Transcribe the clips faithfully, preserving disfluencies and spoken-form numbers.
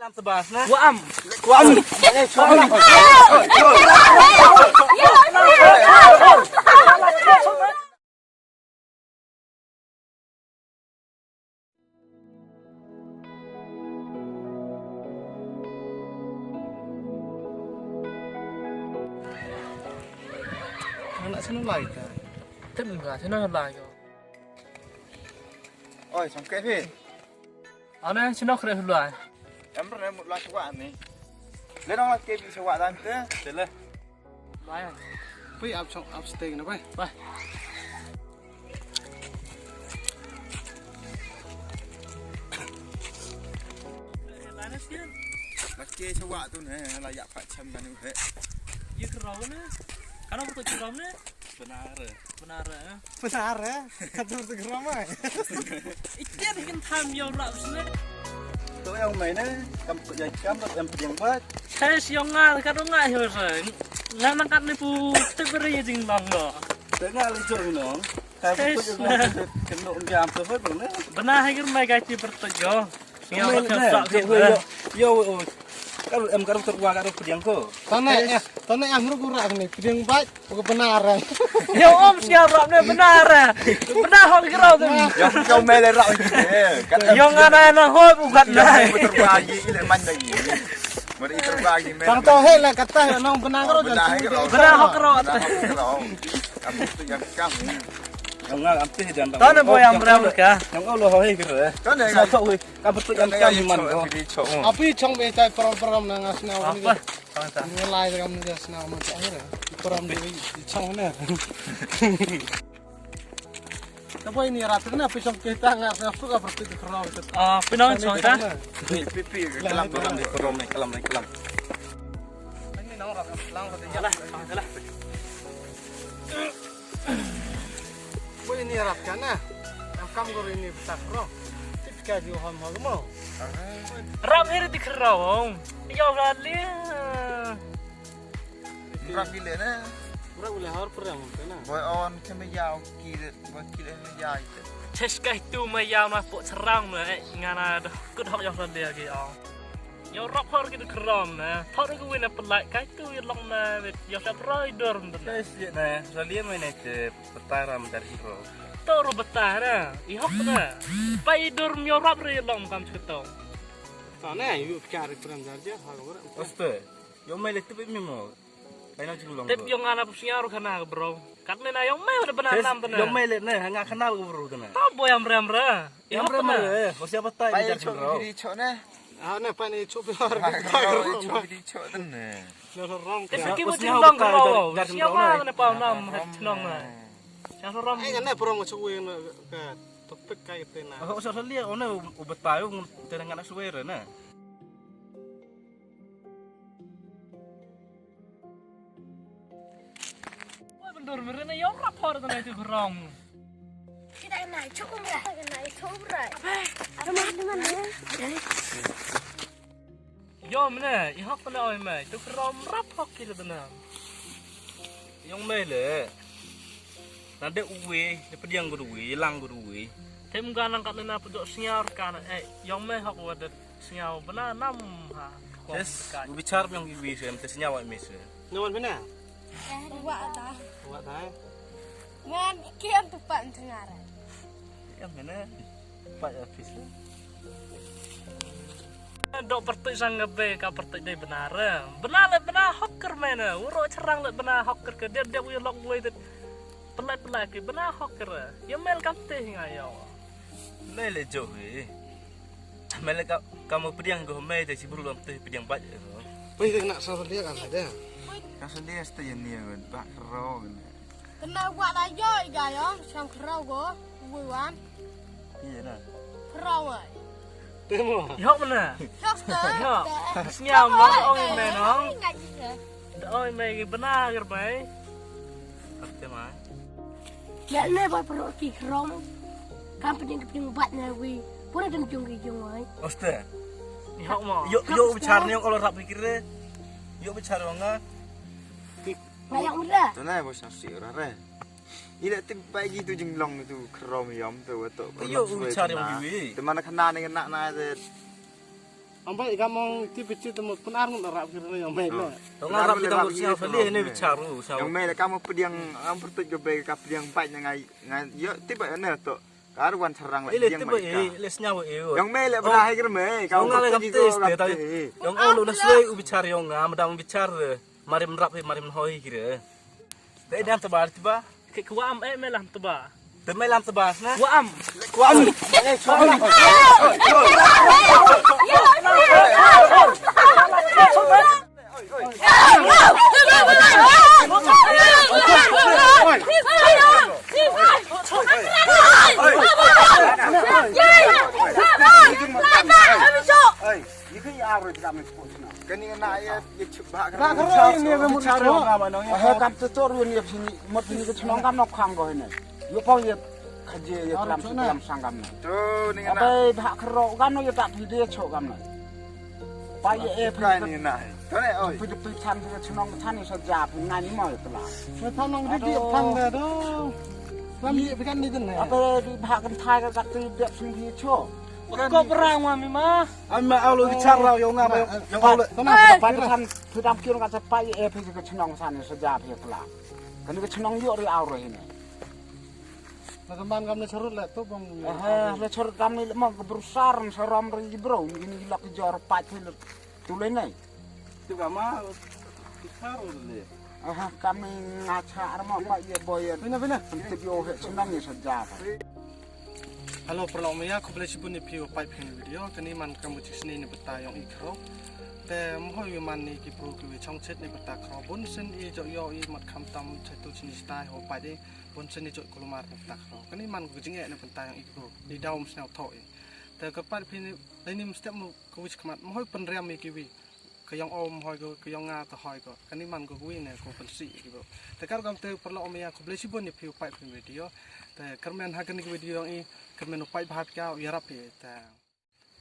Wa am. Wa am. Anak sino lai ka? Tem ga sino lai ka? Oi, sangke phi. Ane sino kre hulai. Em re mut la chwa ni. Le dong la ke bi chwa dan te. Te le. Bai. Pui ap chong ap stay na bai. Bai. Lana skin. Laki sa wa tu ne la ya pa cham manu he. Ye kro ne. Kana ko kro ne. Benar. Benar eh. Benar eh. Kadu tu kro mai. Ikan ikan tham yo rap sini. Tu yang main eh. Kam yang kam yang yang buat. Saya siang ngal kadu ngai yo sa. Ngan angkat ni pu teberi jing bang do. Tengah lucu ni nong. Kai betul juga. Kena ungki am tu hoi bang ne. Benar hai ger mai kai ti bertujo. Yo yo yo. Kar em kar betul wa kar pediang ko. Tane eh tane am ru gura ni pediang bai. Bukan benar eh. Yo om siap rap ni benar eh. Benar hok gerau tu. Yo yo mele rap ni. Yo ngana na hoi bukan na. Betul wa ye ile man lagi. Mari terbagi mele. Tang tau hei lah kata nong benar karo. Benar hok gerau. Benar hok gerau. Kamu tu yang kamu. Yang ngal ampe dan. Tane boy yang berapa ka? Yang Allah hoi kira. Tane. Sa tau hoi. Ka betul yang kam man ko. Api chong be tai prom prom na ngas na. Apa? Ni lai kam ni jas na mo chong re. Prom ni chong ne. Ka boy ni rat na pi chong kita ngas na su ka betul kro. Ah, pinang chong ta. Pi pi kelam kelam kelam kelam. Ini nang rat lang ko. Yalah, yalah. Wei ni rat kana. Am kam gor ini betak ro. Tip ka ju hom hom mo. Ram hiri di kro. Yo gali. Ram bile na. Ram bile har perang kana. Boy on keme yau ki boy ki le me yai. Tes kai tu me yau na po serang me ngana dah kut hok yo gali agi. Yo rap hor ki krom na. Thor ki wina pelai kai tu yo long na yo sap roi dor mben. Kai si na. Ralia me ne te. Betai ram dari hero. Toru betai na. I hok na. Pai dur myo rap re long kam chutong. Tane yu kar pran jar ja ha ko. Oste. Yo mai le tip mi mo. Ai na chulong. Tip yo ngana pusiar khana bro. Kat me na yo mai da bana nam tane. Yo mai le ne nga khana bro tane. Ta boy am ram ra. I hok na. Mo sia betai dari hero. Pai chok biri chok ne. Ah ne pai ne chok biri chok tane. Esa ki mo jing long ka ro. Sia ma ne pau nam ha chnong na. Sia ro ram. Ai ngane prong chu wi na ka topik kai te na. Ho sa lia one u betai u te ngana suwe re na. Oi bendur mere na yo rap hor ta na chu ram. Kita na chu umra. Kita na chu umra. Apa mana mana. Yo mene, i hok pele oi mai, tu krom rap hok ki le benam. Yong mai le. Na de uwe, de pediang gu uwe, lang gu uwe. Tem ga nang kat le na pejok sniaw ka na eh, yong mai hok wa de sniaw bena nam ha. Yes, u bichar yong iwe se, te sniaw ai mes. Nawan bena? Wa ta. Wa ta. Ngan kiam tu pan tengara. Kiam mene. Pat office. Dok pertuit sang ngabe ka pertuit dei benar. Benar le benar hoker mena. Uro cherang le benar hoker ke dia dia uyo lok wei dit. Pelai pelai ke benar hoker. Ya mel kam teh nga yo. Mel le jo he. Mel ka kamu pediang go mei te si buru lam teh pediang bat. Pai nak sa dia kan ada. Ka sa dia sta ya ni ba ro. Kena buat aja iga yo, sang kerau go, wui wan. Iya na. Kerau ai. Temo. Yok mana? Yok sta. Yok. Senyum lo oi menong. Oi mai benar ger mai. Apa mai? Ya ne ba perut ki kerau. Kam pening pening bat na wui. Pura dem jung ki jung ai. Oste. Yok mo. Yok yok bichar ne kalau rap pikir de. Yok bichar nga. Ngayak mula. Tanai bos nasi ora re. Ila tip pai gitu jinglong itu kerom yom tu betul. Iyo ucar yang biwi. Teman kena ni kena na de. Ang bai ka mong ti pichi tu mut pun ar ngun rap kira yang bai le. Dong rap kita mut siang sali ini bicara siang. Yang mai le kamu pediang, kamu pertut ke bai ka pediang bai ngai ngai yo ti bai ne to. Karuan serang le Ile yang ti bai bai ka. Ile senyawa e. Yang mai le bra hai kira mai. Dong le kam tes te tadi. Dong ong lu na sui u bicara yang ngam dang bicara. Marim rap hi marim hoi kira. Te dang teba teba. Ke kuam eh melam teba. Te melam teba na. Kuam. Kuam. Kani na ya ya chup ba ka. Ba ka roi ni ba mu char yong nga ma nong ya. He kam tu tu run ya sini mot sini ke chnong kam nok khang ko hene. Yo pau ya khaje ya lam lam sang kam na. Tu ni na. Abai ba ka ro kam no ya tak phi de cho kam na. Pa ya e phi ni na. Tu ne oi. Phi de phi chan phi chnong chan ni sa ja phi na ni ma ya tla. Sa than nong di di phang da do. Lam ye phi kan ni den ne. Abai di ba kan thai ka kat ti de sing di cho. Ko perang wa mi ma. Ai ma au lo ki char lau yong nga ma yong au lo. Tama pa pa kan phi dam kion ka sa pa e phi ka chnong san sa ja phi kla. Kan ka chnong yo ri au ro hine. Na ka man kam ne charut le to bang. Aha, le charut kam ni le ma ka brusar sa ram ri bro ni ni lak jor pa phi le tu le nai. Tu ka ma ki charut le. Aha, kam ni nga cha ar ma pa ye boy. Pina pina. Kan ti yo he chnong ni sa ja. Hello paralok maya, khublei shibun ïa phi u pait phi video. Kani man ka mu chisni ni bata yong i khro. Te mhoi wi man ni ki bru ki wi chong chet ni bata khro. Bun sin i jok yo i mat kham tam chai tu chini stai ho pait i. Bun sin i jok kulumar ni bata khro. Kani man ku jing e ni bata yong i khro. Ni daw msnau tho i. Te ka pait phi ni, ni mstep mu ku wi khmat. Mhoi penriam i ki wi. Ka yong om hoi ko, ka yong nga ta hoi ko. Kani man ko wi ne ko pensi ki bro. Te kar kam te paralok maya, khublei shibun ïa phi u pait phi video. Te kyrmen ha kani video yong i, kyrmen u pait bha phi ka u yarap phi. Te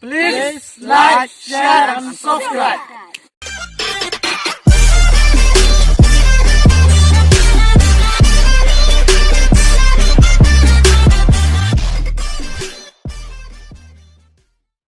please like, share and subscribe.